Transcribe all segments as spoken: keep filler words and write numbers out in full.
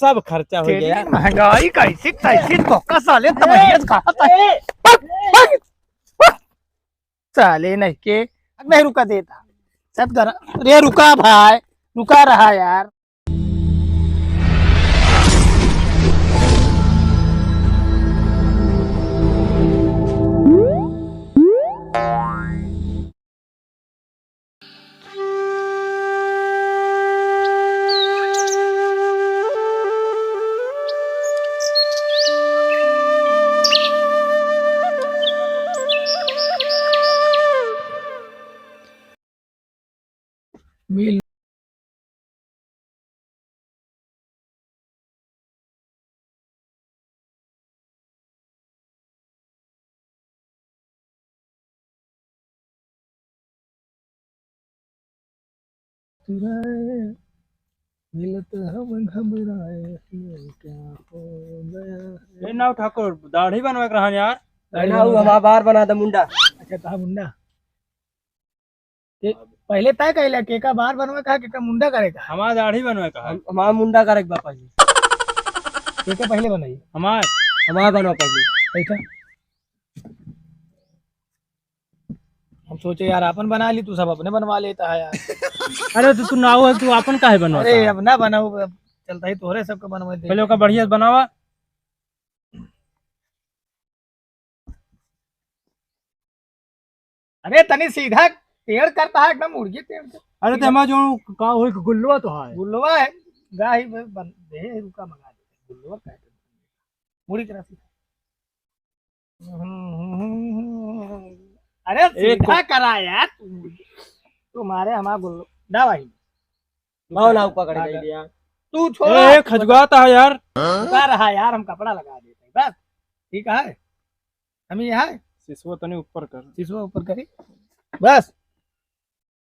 सब खर्चा हो तेरी गया। महंगाई कैसी तैसी धोखा साले, तब ए, ये खाता है। ए, पक, पक, पक। साले नहीं के, अब नहीं रुका देता। सब कर, अरे रुका भाई, रुका रहा यार। मिल तुराए, मिलत हम घबराए, ये क्या हो गया है? ए नाऊ ठाकुर, दाढ़ी बनवे के रहन यार। दाढ़ी ना, उ बनवे हमार बार बना दे मुंडा। अच्छा, कहा मुंडा? के, पहले तय कइला, केका बार बनवे का, केका मुंडा करे का? हमार दाढ़ी बनवे का है। हम, हमार मुंडा करे के बा पहले। केका पहले बनाई? हमार। हमार बनवा पहले। कैसा? हम सोचे यार, आपन बना ली, तू सब अपने बनवा लेता है यार। अरे, तो तू नाऊ है, तू आपन काहे बनवाता अरे, है? अब ना बनाऊ, अब चलता ही तोहरे सबके बनवा दे। पहले ओका बढ़िया से बनावा। अरे, तनी सीधा टेढ़ करता है, एकदम मुर्गी टेढ़ कर। अरे, तो हमार जो का होई, गुल्लवा तो है। गुल्लवा है, गाही बन-, दे, रुका, मंगा दे। गुल्लवा का है? मुड़ी करा सीधा। अरे एक सीधा करा यार तू। तुम्हारे हमार गुल्लो। ना भाई। भाव ना ऊपर कर पागल। दे दिया। तू छोड़ा। ए, खजुआता है यार। झुका रहा यार, हम कपड़ा लगा देते हैं। बस। ठीक है। हम ये है। सिसवा तनी ऊपर कर। सिसवा ऊपर करी। बस।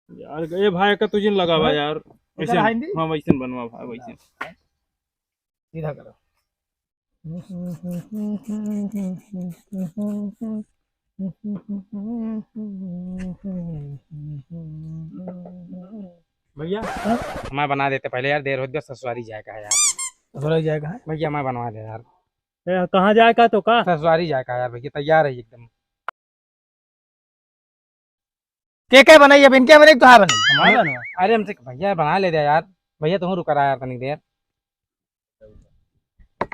यार, ए भाई का तुझे लगावा हाँ? यार। इधर वैसे, आएंगे? हाँ, वैसे बनवा भाई, वैसे। सीधा करो। भैया, हाँ? हमार बना देते पहले यार, देर होत बा, ससुरारी जाए का है यार। ससुरारी जाए का है? भैया, हमार बनवा दे यार। ए, कहाँ जाए का तो का? ससुरारी जाए का यार भैया, तैयार है एकदम। के के बनाई, अब इनके बनाई, तोहार बनाई? हमार बनवा। अरे हमसे भैया बना ले दे यार, भैया तुम रुका रहा यार तनी देर।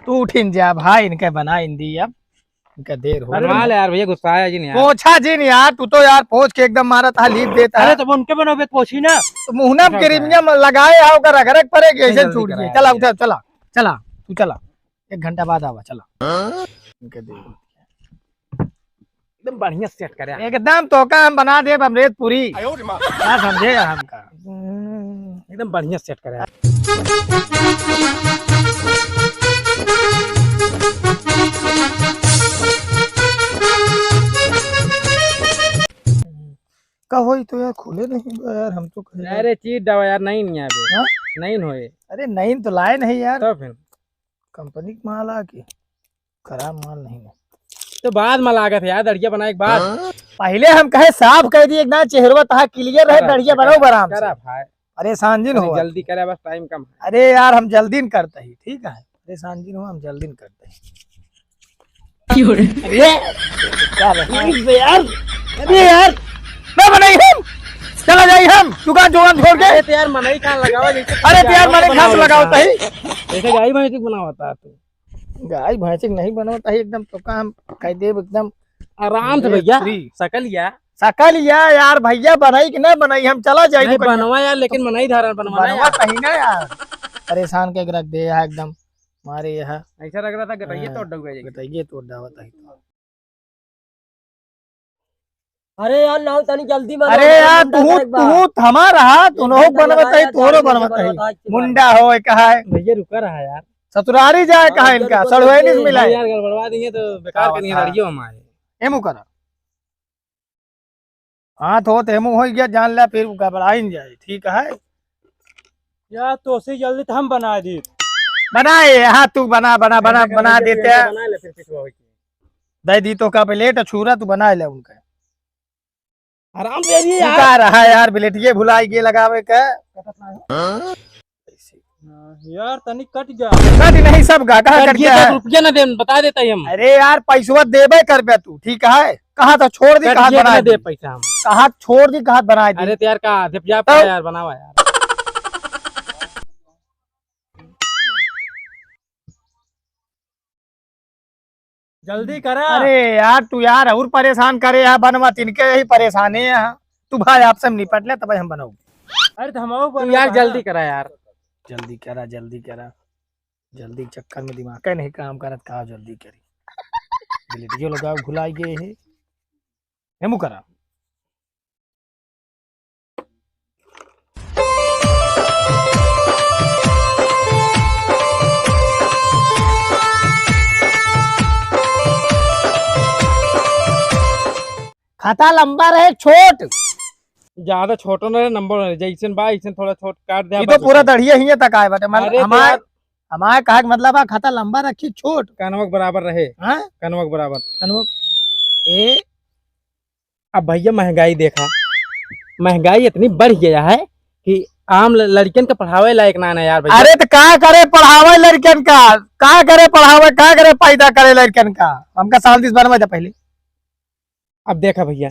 तू उठिन जा भाई, इनके बना इन दी अब, इनका देर हो बनवा ले यार भैया, गुस्सा आया जी नहीं यार। पोछा जी नहीं यार, तू तो यार पोछ के एकदम मारा था, लीप देता अरे है। तो उनके बनोगे पोछी ना। तो मुहना में अच्छा, क्रीमिया में लगाए आओ का रगरग पड़ेगी, ऐसे जल्दी छूट करा गई। यार चला भैया। उठा, चला, चला, तू चला। एक घंटा बाद आवा, चला। हाँ? इनके दे। एकदम बढ़िया सेट करे। एकदम तोका हम बना देब अमृतपुरी। आयो रे माँ। का समझे हमका? एकदम बढ़िया सेट करे। का होई तो यार, खुले नहीं बा यार, हम तो कहे अरे चीट डावा यार, नहीं, नहीं आवे। हाँ? नहीं होए। अरे नहीं तो लाए नहीं यार। तो फिर? कंपनी के माल आ के खराब माल नहीं है। तो बाद में लागत है यार, दढ़िया बनाए के बाद। पहले हम कहे साफ कह दिए, एकदम चेहरवा तहा क्लियर रहे, अरे, दढ़िया बनाओ आराम से। करा भाई। परेशान जिन हो। जल्दी करे, बस टाइम कम है। अरे यार, हम जल्दी न करते ही, ठीक है, परेशान जिन हो, हम जल्दी न करते ही। अरे, क्या रहे? अरे यार, अरे यार, ना बनाई हम, चला जाई हम दुकान दुकान छोड़ के। अरे तो यार, मनई कहाँ लगावा जैसे अरे तो यार, मनई कहाँ से लगाओ तही? जैसे गाय भैंस के बनावता है तू। गाय भैंस के नहीं बनावता है, एकदम तो काम कह देब एकदम। आराम से भैया, free। सकल या। सकल या यार, भैया बनाई कि ना बनाई, हम चला जाई नहीं, दुकान। बनवा यार, लेकिन मनई धारण बनवा ना बनवा यार। कहीं ना यार, परेशान के रख दे यहाँ एकदम। मारे यहाँ। ऐसा लग रहा था गटैया हाँ, तोड़ डूबे जाएगी। गटैया तोड़ डावत है। अरे यार, नाऊ तनी जल्दी मारो, अरे यार, मुंडा तू, करेक बा। तू हमार हाथ, एक उन्हों घंटा बनवत लगाया है, तोरो चार घंटा बनवत है। बनवत है, अच्छी बात मुंडा है। हो, कहा है। भैया रुका रहा यार। ससुरारी जाए हाँ, कहा इनका, इधर उधर सड़ुआइनिस करके मिला है। यार, गड़बड़वा देंगे तो बेकार का करनी है बता। लड़ियो हमारे। एमू करा। हाथ होत एमू हो गया, जान ला फिर घबराइन जाए, ठीक है? यार, तो से जल्दी तो हम बना दी। बनाए, हाँ, तू बना, बना, बना, ऐसे बना करके देते हैं। बना ले फिर पिछुआ होके। दे दी तो का प्लेट छूरा, तू बना ले उनका। आराम से अभी तू यार। का रहा यार, प्लेट ये भुलाई के लगावे का। हाँ? ऐसे। हाँ, यार, तनी कट गया। कट नहीं, सब गा, कहाँ कट कट गया गया है? तो रुपया ना दे, बता देता ही हम। अरे यार, पैसवा देबे करबे तू, ठीक है? कहा तो छोड़ दी, कट कहा गया, बना ना दे दी। पैसा हम। कहा छोड़ दी, कहा बना दी। अरे तो यार, का आधे प्याज तो का यार, बनावा यार। जल्दी करा। अरे यार, तू यार और परेशान करे है, बनवा तिनके यही परेशान है। तू भाई आपसे हम निपट ले, तब हम बनाऊ। अरे तो हम तू यार जल्दी करा यार। जल्दी करा, जल्दी करा। जल्दी चक्कर में दिमाग का नहीं काम करत, का जल्दी करी। बिलिटियो लगाओ, भुलाई गए है। हेमू करा। खाता लंबा रहे छोट। ज्यादा छोटो न रहे, नंबर रहे, जैसन बा, ऐसन थोड़ा छोट काट दे, ये बस तो पूरा उतना। दढ़िया ही तक आए बाटे। मतलब अरे तो हमार, यार। हमार कहा के मतलब बा, खाता लंबा रखी छोट। कनवक बराबर रहे। हाँ? कनवक बराबर। कनवक। ए, अब भैया महंगाई देखा, महंगाई इतनी बढ़ गया है कि आम ल-, लड़कियन का पढ़ावे लायक ना, ना यार भैया। अरे तो का करे पढ़ावे लड़कियन का, का करे पढ़ावे, का करे पैदा करे लड़कियन का? हमका साल दिस बनवा दे पहले। अब देखा भैया,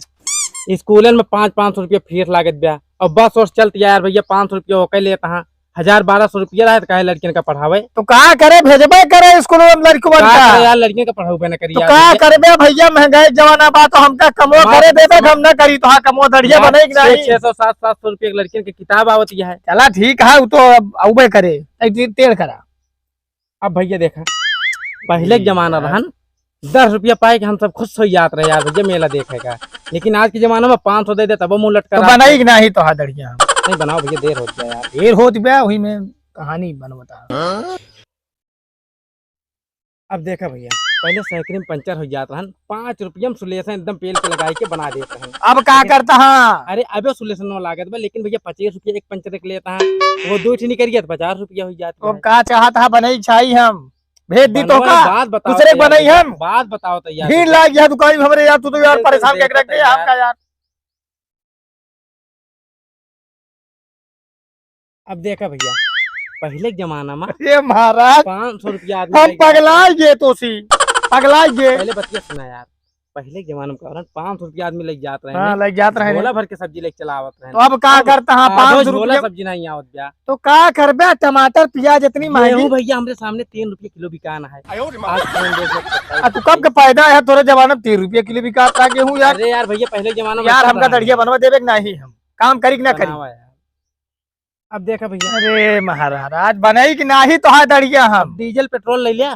स्कूलन में पाँच, पाँच सौ रुपया फीस लागत बा, और बस वस चलत यार भैया, पाँच सौ रुपया ओके लेत हाँ, हजार बारह सौ रुपया रहे तो काहे लड़कियन का पढ़ावे? तो का करे, भेजबे करे स्कूल में लड़कवन का का? करे यार, लड़कियन का पढ़ावे ना करी तो यार का भैया। करबे भैया, महंगाई जमाना बा, तो हमका कमवा बात करे देबे, हम ना करी, तो हाँ कमवा दढ़िया बात बने कि छह, नहीं? छह सौ, सात, सात सौ रुपया के लड़कियन के किताब आवत ही है। चला ठीक है, वो तो अब आउबे करे, एक दिन टेढ़ करा। अब भैया देखा, पहले के जमाना रहन, दस रुपया पाए के हम सब खुश हो जात रहे यार भैया, मेला देखे का। लेकिन आज के जमाना में पाँच सौ दे दे, तब मुंह लटका तो रहा बनाई है। कि नाही तो हा दढ़िया हम। नहीं बनाओ भैया, देर होत बा यार। देर होत बा, वही में कहानी बनवता। अब देखा भैया, पहले साइकिल में पंचर हो जात रहन, पाँच रुपया में सुलेसन एकदम पेल के लगाई के बना देत रहन। अब का करता हाँ? अरे अबे सुलेसन न लागत बा, लेकिन भैया पच्चीस रुपया एक पंचर के लेता है, वो दो ठे निकल गया तो पचास रुपया हो जात तो अब है। का चाहत हा, बनई छाई हम? भेज दी तो बनवा का? बात बताओ दूसरे के भैया, बनई हम? बात बताओ तो यार भीड़ भैया। लाग गया दुकान में हमरे यार, तू तो यार अरे परेशान देख के रख दे यार। हमका यार। अब देखा भैया, पहले के जमाना में अरे महाराज, पाँच सौ रुपया आदमी हम लेके जाता पगला गए तो सी, पगला गए। पहले बतिया सुना यार, पहले के जमाना में का रहन, पाँच सौ रुपया आदमी लेके जात रहे हाँ, हैं, लेके जात रहे हैं। झोला भर के सब्जी लेके चला आवत रहे। तो अब का अब करता हाँ, आधो पाँच सौ झोला रुपया सब्जी नहीं आवत बा। तो का करबे, टमाटर प्याज इतनी महंगी। गेहूं भैया हमरे सामने तीन रुपया किलो बिकान है। आयो रे माँ। आज कौन देख सकता है? आ, तू कब के पैदा है, तोरे जमाना में तीन रुपया किलो बिकात रहा गेहूं यार। अरे यार भैया, पहले के जमाना में यार, ऐसा हमका था दढ़िया नहीं। बनवा देबे कि नाही हम? काम करी कि ना करी? बनावा यार। अब देखा भैया। अरे महाराज, आज बनाई कि नाही तो हा दढ़िया हम? डीजल पेट्रोल ले लिया।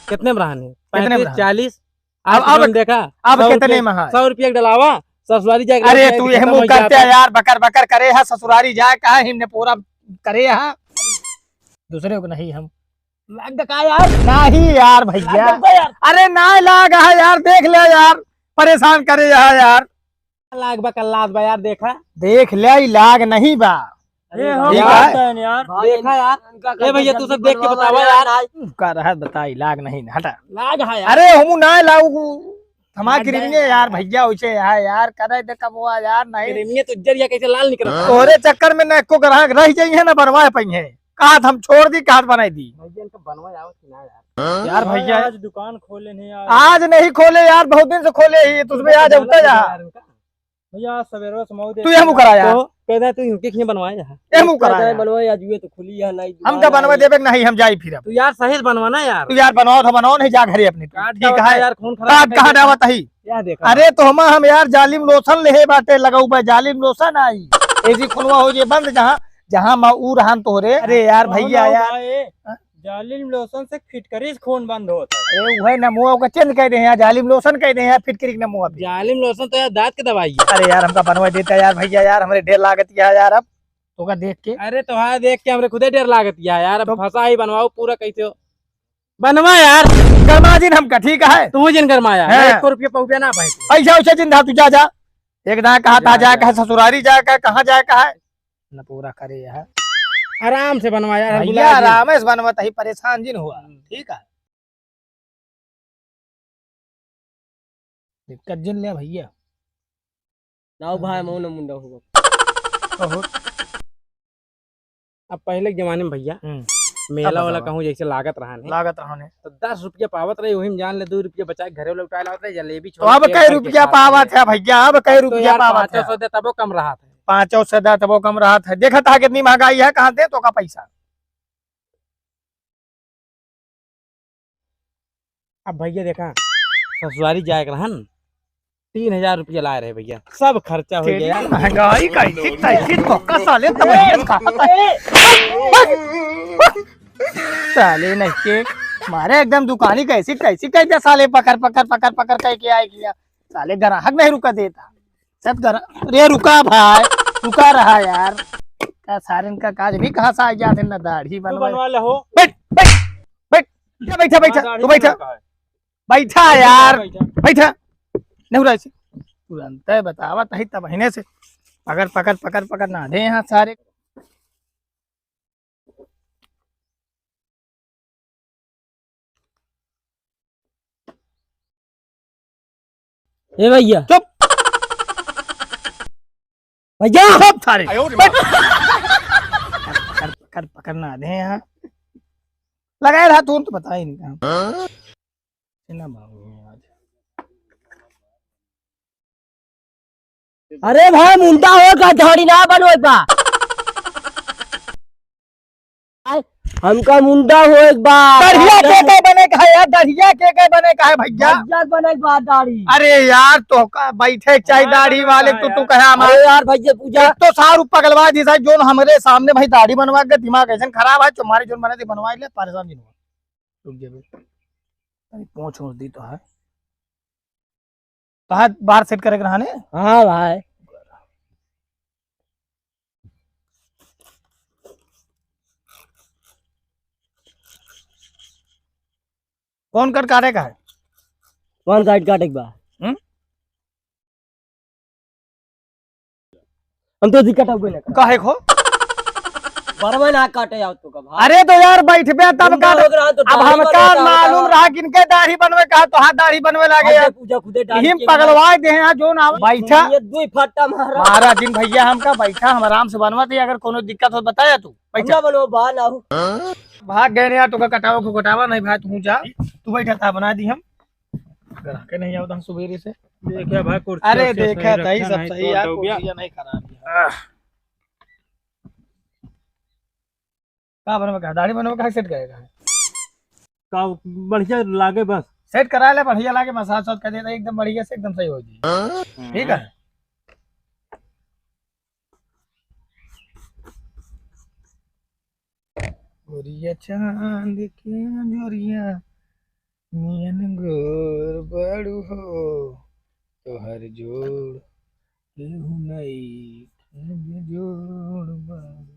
कितने में रहा नहीं? कितने में पैंतीस, रहा? चालीस, अब, आज अब, तुम देखा, अब सौ कितने रुपया, में है? सौ रुपया के डलावा, ससुरारी जाके अरे लेके तू आए, यह खत्म मुंह हो करते जाता। यार, बकर बकर करे है, ससुरारी जाए कहा, हमने पूरा करे है, दूसरे को नहीं हम। लाग का यार? नहीं यार भैया। लाग का यार? अरे ना लाग है यार, देख ले यार, परेशान करे है यार। लाग बा, कल्लास बा यार, देखा। देख ले, ई लाग नहीं बा। अरे ए, हम ठीक बात है। है यार। भाई, देखा यार। इनका ए भैया, तू सब देख के बतावा यार। का रहा बताई, लाग नहीं, हटा। लाग है यार। अरे, हमू ना लाऊ, हमार लाग क्रीम जाए ने यार, यार। भैया, उसे है यार, करे दे कबवा यार, नहीं। क्रीम ने तो जरिया कैसे लाल निकल रहा है। तोहरे चक्कर में ना एको ग्राहक रह जाई है, ना बनवा पाई है। कहा हम छोड़ दी, कहा बनाई दी। भैया, इनका बनवा आवत कि ना यार? यार, भैया। आज दुकान खोले नहीं यार। आज नहीं खोले यार, बहुत दिन से खोले ही, तुझमें आज उठा जा। यार, इनका। भैया, आज सवेरे से मऊ तू ये मुँह करा यार। तो पैदा तू इनके खिया बनवाए यार। ये मुँह करा पैदा यार। बनवाए आज, ये तो खुली है, नहीं हमका दुकान बनवा आई। देबे कि नहीं, हम जाई फिर अब। तू यार सही से बनवा ना यार। तू यार बनवाओ तो बनवाओ, नहीं जा घरे अपने तू। काट ठीक डावत है। यार, खून खराब काट कर कहाँ देता। डावत ही? क्या देखा? अरे तो हम, हम यार जालिम लोशन लेहे बाटे, लगाऊ बा जालिम लोशन आई। ऐसी खुनवा हो जे बंद जहाँ, जहाँ मैं ऊ रहन तोहरे। अरे यार कौन भैया आओ यार। भाई? हाँ? जालिम लोशन से फिटकरी से खून बंद होता है। अरे उहे नमुआ ओका चेंज कर दे हैं, जालिम लोशन कर दे हैं, फिटकरी के नमुआ पे। जालिम लोशन तो यार दांत के दवाई है। अरे यार, हमका बनवा देता यार भैया यार, हमरे ढेर लागत है यार अब तोका देख के। अरे तोहार देख के हमरे खुदे ढेर लागत है यार, अब तो फंसा ही बनवाओ पूरा कैसे हो। बनवा यार। गरमा जिन हमका, ठीक है? तू जिन गरमा यार, हाँ। एक रुपया पहुँचे ना भाई। पैसा उसे जिन धा तू जा, जा। एक दाएं कहा ता जा, जाए जा। कहा ससुरारी जाए कहा, कहाँ जाए कहा है? न पूरा करे यह। आराम से बनवा यार, हम भैया, बुला दिए। आराम से बनवा, तही परेशान जिन हुआ, हम्म। ठीक है? दिक्कत जिन ले भैया। लाओ भाई, मऊ न मुंडा होगा। ओहो। अब पहिले के जमाने में भइया, हम्म। मेला अब वाला बतावा। कहूँ जैसे लागत रहन है, लागत रहन है। तो दस रुपया पावत रहे, वही में जान ले दो रुपया बचा के घरे लौटा लावत रहे, जलेबी तो छोड़ अब के कै भर के रुपया खात पावत रहे। है भइया, अब कै अब तो रुपया यार पावत पाँचों है? सौ दे तबो कम रहत है। पाँचों सौ दे तबो कम रहत है। देखत है कितनी महंगाई है, कहाँ दे तो का पैसा। अब भइया देखा, ससुरारी जाए के रहन, तीन हजार रुपया लाए रहे भइया, सब खर्चा हो तेरी गया। महंगाई का ऐसी तैसी धोखा साले, तब ये खाता है। साले नहीं के मारे एकदम दुकानी कैसी तैसी कह दिया साले, पकड़, पकड़, पकड़, पकड़ कह के आए किया। साले ग्राहक नहीं रुका देता। सब ग्राहक, अरे रुका भाई, रुका रहा यार। का सारे इनका काज भी कहाँ से आ गया थे ना दाढ़ी तू बनवा। बनवा ले हो। बैठ, बैठ, बैठ, बैठ, बैठा, बैठा, हाँ, दाढ़ी तू बैठा। बनवा का है? बैठा यार, बैठा। बैठा। नहीं रहा इसे। तुरंत है बतावा तही तब महीने से। पकड़, पकड़, पकड़, पकड़ ना दे यहाँ सारे। ए भइया। चुप। भइया। चुप सारे। आयो रे बैठ। माँ। पकड़, पकड़, पकड़ ना दे यहाँ। लगाए रहा तू तो बताई नहीं। हाँ? इतना भाव है आज। अरे भाई, मुंडा हो का दाढ़ी ना बनवे बा। आय, हमका मुंडा हो एक बार। दढ़िया के के बने का है यार, दढ़िया के के बने का है भइया? भइया बने बा दाढ़ी। अरे यार, तो का बैठे के चाही हाँ, दाढ़ी वाले, हाँ तू, तू यार। कहे हमारे अरे यार भइया, पूजा एक तो सारू पगलवा जी साहब, जोन हमरे सामने भाई दाढ़ी बनवा के दिमाग ऐसे खराब है, तुम्हारे जोन बने थे बनवा ले, परेशान नहीं हुआ। रुक जा बे। अरे, पोंछ ओंछ दी तो है। कहाँ बाहर सेट करे के रहा ने? हाँ भाई। कौन कट काटे का है? कौन कट काटे के बा? हम्म? हम तो दिक्कत हो गई ना। काहे खो? बरवा ना काटे आओ तो का भाई। अरे तो यार बैठबे तब गुंडा का। हो गया तो अब दाढ़ी हमका बनवा का मालूम होता। रहा किनके दाढ़ी बनवे का, तो हाथ दाढ़ी बनवे लागे आज यार। पूजा खुदे दाढ़ी यही के पगलवा दे हैं, जो ना बैठा। ये दो ही फट्टा मारा। मारा दिन भइया हमका बैठा, हम आराम से बनवा दे, अगर कोनो दिक्कत हो बताया तू। बैठा। हमरा बनवा बा ना हो। भाग गए यार, तो का कटावा को कटावा नहीं भाई, तू जा, तू बैठा था बना दी हम। ग्राहके नहीं आवत हम सुबेरे से। देखा भाई, कुर्सी अरे उर्सी देखा, सही रखा सब नहीं सही तो यार, दौड़िया। कुर्सियाँ नहीं खराब है। आह। का बनवा का? दाढ़ी बनवा का, सेट करेगा? का बढ़िया लागे बस। सेट करा ले, बढ़िया लागे, मसाज वसाज कर देता एकदम बढ़िया से, एकदम सही हो जाए। हाँ। ठीक है। गोरिया चांद के अंजोरिया, नियन गोर बड़ू हो, तोहर जोड़ केहू नइखे बेजोड़ बड़ू।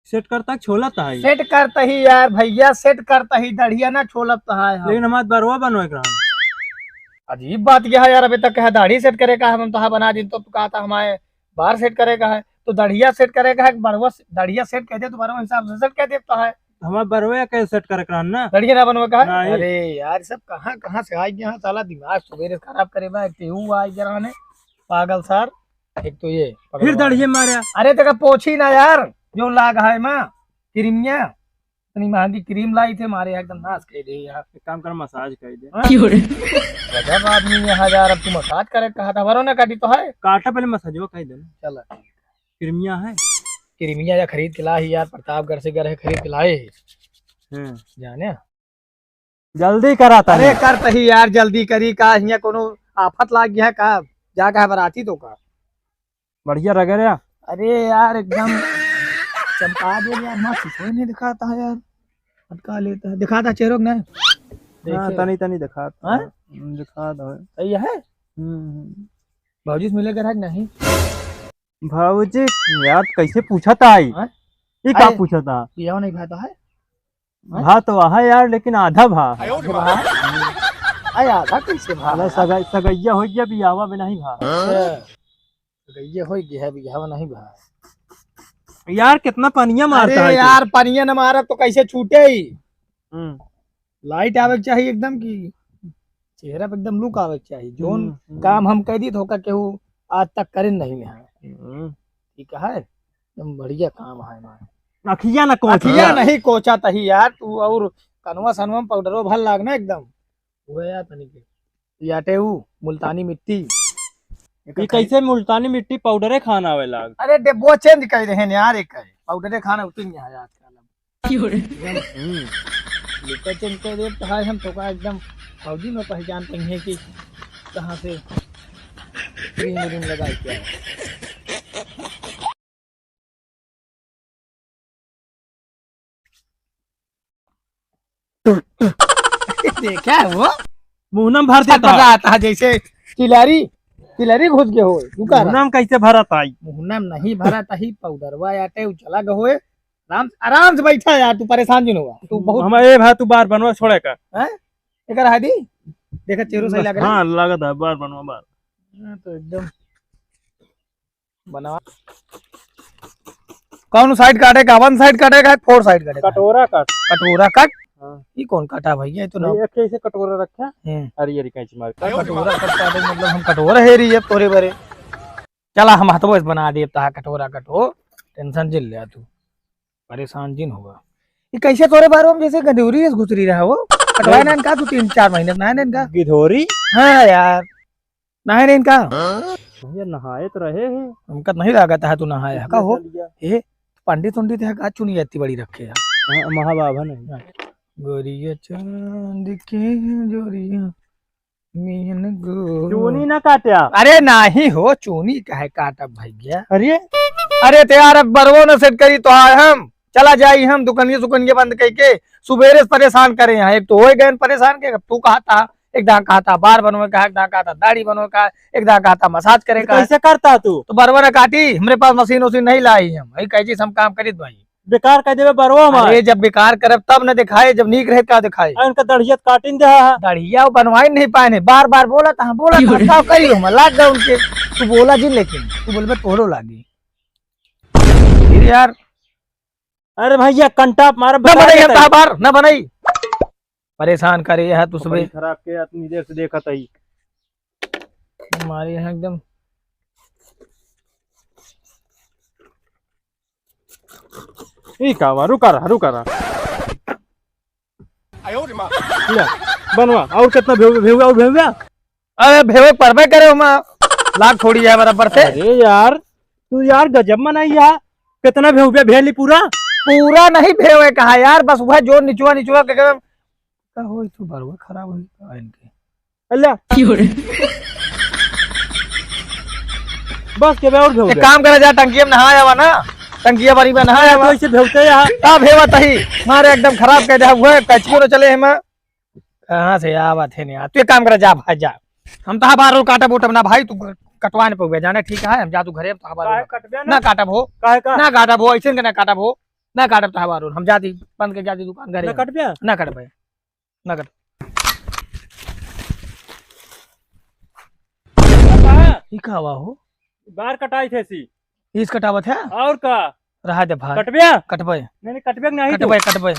सेट करता छोलत है। सेट करता ही यार भइया, सेट करता ही, दढ़िया ना छोलत है हम। लेकिन हमार बरवा बनवे के रहन। अजीब बात यह है यार, अभी तक कहा दाढ़ी सेट करे का है, हम तो हाँ बना दिन तो तू कहा था हमारे बार सेट करे का है, तो दढ़िया सेट करे का है, बरवा से-, दढ़िया सेट कह दे तो बरवा हिसाब से सेट कह देता है। हमार बरवा के सेट करे के रहन ना। दढ़िया ना बनवे का है? नहीं। अरे यार, सब कहाँ, कहाँ से आ गया है साला, दिमाग सुबेरे से खराब करे बा, एक तो यू आ गया रहने, पागल सार। एक तो ये फिर पकड़वा। दढ़िया मारे। अरे तेरा पोछी ना यार, जो लाग है माँ, क्रीमिया, इतनी महंगी क्रीम लाई थे मारे, एकदम नाश कर दे यार। एक काम कर, मसाज कर दे। हाँ? क्यों रे? गजब आदमी यहाँ यार, अब तू मसाज करे कहा था, हमारो ना काटी तो है। काटा पहले मसाजवा कर दे ना। चला। क्रीमिया है? क्रीमिया या खरीद के ला ही यार, प्रतापगढ़ से गए खरीद के लाए ही। हम्म। जाने? जल्दी करा अरे तनी। कर तही यार, जल्दी करी का, हियाँ कोनो आफत लाग गया का? जा का है बराती तो का? बढ़िया रगड़ या? अरे यार एकदम चमका दे यार, मस्त कोई नहीं दिखाता है यार, हटका लेता है, दिखाता चेहरों को ना। हाँ, देखे। तनी तनी दिखाता हाँ? है। हम्म, दिखाता है। सही है? हम्म, हम्म। भौजी से मिले के रहा कि नहीं? भौजी यार कैसे पूछा था आई? हाँ? ये का आई, पूछा था? पियावा नहीं भाई तो है? हाँ? भा तो वहा यार, लेकिन आधा भा। आधा भा? अरे आधा कैसे भा? मतलब सगा-, सगैया हो गया, बियाहवा भी नहीं भा। अच्छा। सगैया हो गया है, बियाहवा नहीं भा। यार कितना पनिया मारता अरे है तू। यार, पनिया न मारा तो कैसे छूटे ही? हम्म। लाइट आवे के चाहिए एकदम की। चेहरा पे एकदम look आवे के चाही। जौन हम्म, हम्म। काम हम कह दी तो ओका केहू आज तक करे नहीं है। हम्म। ठीक है, एकदम बढ़िया काम है हमारा। अखिया ना कोचा। अखिया नहीं कोचा तही यार, तू और कनवा सनवा में पाउडरो भर लाग ना एकदम। वो यार तनी के। याटे ऊ मुल्तानी मिट्टी। ये कैसे मुल्तानी मिट्टी पाउडरे खाना आवे लाग? अरे डिब्बो change कर दे हैं यार, एक है। पाउडरे खाना उतनी है आजकल। क्यों रे? हम्म। लुका चेंज कर देब तो हाय हम तोका एकदम फौजी में पहचान पइहे कि कहाँ से क्रीम व्रीम लगाई क्या है। देखा है वो? मुहना में भर देता। पता आता है जैसे तिलरी, तिलरी घुस गए हो, रुका रहा। मुहना में कैसे भरत आई? मुहना में नहीं भरत आई, पाउडरवा आटे उचला गए होए। आराम, आराम से बैठा यार, तू परेशान जिन हुआ। तू बहुत हम, ए भाई, तू बार बनवा छोड़े का? हैं? एकर हादी? देखा चेहरो सही बस, लग रहा है? हाँ, लगत है, बार बनवा, बार। हाँ, तो एकदम बनवा। कौन side काटे का? One side काटे का, four side काटे का? कटोरा कट। कटोरा कट? हाँ। ये कौन काटा भैया? ये तो ना ये एक ऐसे कटोरा रखा। हम्म। अरे, ये कैंची मार। कटोरा कट काटे, मतलब हम कटोरा है रही है तोरे बरे। चला, हम हथवो से बना देब तहा कटोरा कट हो, tension जिन ले तू, परेशान जिन होगा। ये कैसे तोरे बारे में जैसे गंदौरी से घुसरी रहा हो? कटवाए ना इनका, तू तीन चार महीने ना है ना इनका। गिधौरी? हाँ यार, ना है ना इनका। भैया नहाए तो रहे हैं। हमका नहीं लागत है तू नहाए है का हो? चल गया। ए, पंडित उंडित है का? चुनिया इतनी बड़ी रखे है। हाँ, महाबाबा नहीं। गोरिया चांद के जोरिया। मीन गो। चूनी ना काट्या। अरे नाही हो, चूनी काहे काटब भैया? अरे? अरे तो यार, अब बरवो न set करी तो आए हम। चला जाई हम दुकनिया सुकनिया बंद कइके, सुबेरे से परेशान करे यहाँ। एक तो होए गए परेशान के, अब तू कहा था, एक दां कहा था बार बनवे का, एक दां कहा था दाढ़ी बनवे का, एक दां कहा था massage करे तो का। कैसे करता तू? तो बरवा न काटी, हमरे पास मशीन उशीन नहीं लाई हम, वही कैची से हम काम करित भाई। बेकार कर देबे बरवा हमार। अरे, जब बेकार करब तब न दिखाए, जब नीक रहे का दिखाए। आ, इनका दढ़िया त काटिन दे हा। दढ़िया वो बनवाई नहीं पाए ने, बार बार बोला था, बोला था, का करी हम lockdown के। तू बोला जिन, लेकिन तू बोलबे तोहरो लागी। फिर यार। अरे भैया, कंटा मारे ना बनाई, हम बार ना बनाई। परेशान करे है तू सुबह। खराब के इतनी देर से देखत हई। हमारे यहाँ एकदम ई का बा? रुका रहा, रुका रहा। ले, बनवा, और कितना भेव-, भेवुआ और भेवुआ? अरे, भेवे परबे करे ओमा। लाग थोड़ी है बराबर से। अरे यार, तू यार गजब मनई है। कितना भेवुआ भेली पूरा? पूरा नहीं भेवे कहा यार, बस वह जो निचवा, निचवा के, के का होई तू बरवा खराब होई का इनके? अल्लाह। क्यों रे? बस के बे और भेव एक दे। काम करा जा, टंकिया में नहा आवा ना, टंकिया बारी में नहा आवा। तो ऐसे भेवते यहाँ। का भेवा तही? मारे एकदम खराब कर दे, हुआ कचको न चले है माँ। कहाँ से आवा थे नहीं, तू एक काम करा जा भाई जा, हम तहा बार काटब उठब ना भाई, तू कटवा न पउबे जाने, ठीक है, हम जा तू घरे, हम तहा बार काहे कटबे ना? ना काटब हो, काहे का? ना काटब हो, ऐसे के ना काटब हो, ना काटब तहा बार, हम जाती बंद के जाती दुकान घरे ना हम। कटबे? ना कटबे। नगद। ई का हुआ हो? बार कटाई थे सी। ईस कटावत है? और का? रहा दे भाई। कटबे? कटबे। नहीं, नहीं, कटबे के नहीं तो। कटबे, कटबे।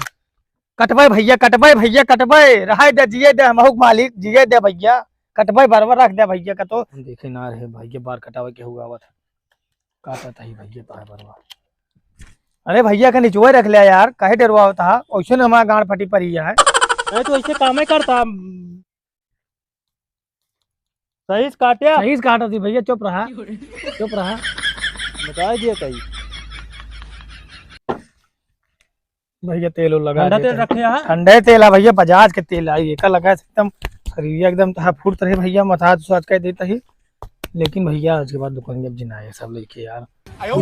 कटबे भैया, कटबे भैया, कटबे। रहा दे, जिए दे, हमहू के मालिक, जिए दे भैया। कटबे बरबर रख दे भैया का तो। हम देखे ना रहे भैया, बार कटावे के हुआ आवत है। काटत ही भैया, तोहार बरवा। अरे भैया के निचुआ रख लिया यार, काहे डरवावत हा? ओइसे न हमार गांड फटी परी है। अरे तो ऐसे कामे करता। सही से काट्या। सही से काटत ही भैया, चुप रहा। चुप रहा। बता दिया कहीं। भैया तेल उल लगा ठंडा देते तेल हैं। रखे हैं? ठंडे तेल है भैया, बजाज के तेल आई, एका लगा एकदम शरीर एकदम तहा फुर्त रहे भैया, मसाज उसाज कर देता ही। लेकिन भैया आज के बाद दुकान जब जिना है सब लेके यार।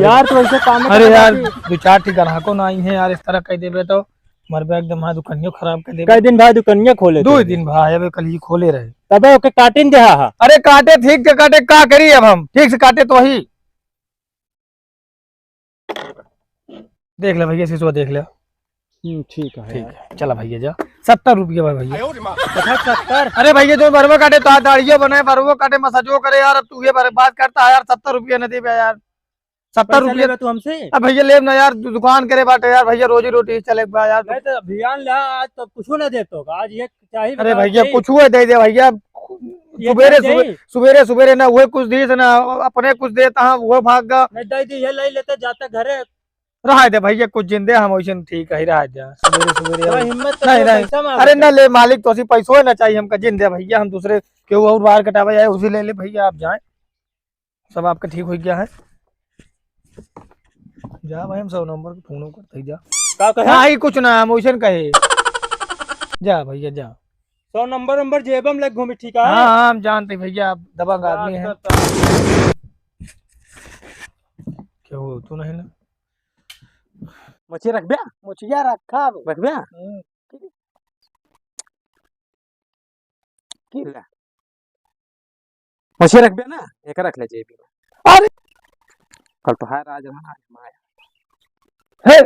यार तो ऐसे काम में अरे तो यार, बाकी दो चार ठी ग्राहकों ना आई है यार, इस तरह कह देबे तो मरबे एकदम, हाँ दुकानियों खराब कर देबे। कई दिन भाई दुकानिया खोले दो थे? दिन भाई, अबे कल ही खोले रहे। तबे ओके काटिन दे हा। अरे काटे ठीक से काटे, का करी अब हम, ठीक से काटे तो वही। देख ले भैया, सिसवा देख ले। हम्म, ठीक है ठीक यार। है, चला भैया जा। सत्तर रुपया भाई भैया। अच्छा, सत्तर? अरे भैया, जो बरवा काटे तो दाढ़ियो बनाए, बरवो काटे, मसाजो करे यार। अब तू ये बात करता है यार, सत्तर रुपया न देबे यार। सत्तर पैसा रुपया। लेबे तू हमसे? अब भइया लेब ना यार, दु-, दुकान करे बाटे यार भइया, रोजी रोटी चले बा यार। नहीं तो अभियान ले, आज तो कुछो ना देत होगा, आज ये चाही अरे बता भइया, दे। कुछो दे दे भइया, ये सुबेरे, क्या सुबे-, दे? सुबेरे, सुबेरे ना उहे कुछ दीस ना, अपने कुछ देता हाँ, उहे भाग गा। नहीं दे दी, ये ले लेते जाते घरे। रहा दे भइया, कुछ जिन दे, हम वैसे ठीक है, रहा दे। सुबेरे, सुबेरे तो आओ। हिम्मत तो नहीं, नहीं, नहीं। पैसा मांगत अरे ना है। ले मालिक, तो असी पैसो ना चाहिए हमका, जिन दे भइया, हम दूसरे केहू और बार कटावे जाए, उसी ले ले भइया, आप जाएं। सब आपका ठीक हो गया है। जा भाई, हम सौ नंबर के फोन करते ही जा। का कहे? नहीं, कुछ ना, हम वैसे कहे। जा भइया, जा। सौ नंबर नंबर जेबम लग घूमी, ठीक है? हाँ, हाँ, हम जानते भइया, आप दबंग आदमी हैं। अच्छा, अच्छा। क्या हो, तू नहीं ना? मछली रखबे? मछलिया रखा अब। रखबे? हम्म। की ले। मछली रखबे ना, एक रख ले जेबी में। अरे! कल तो है राज रहना, आज माया। हे!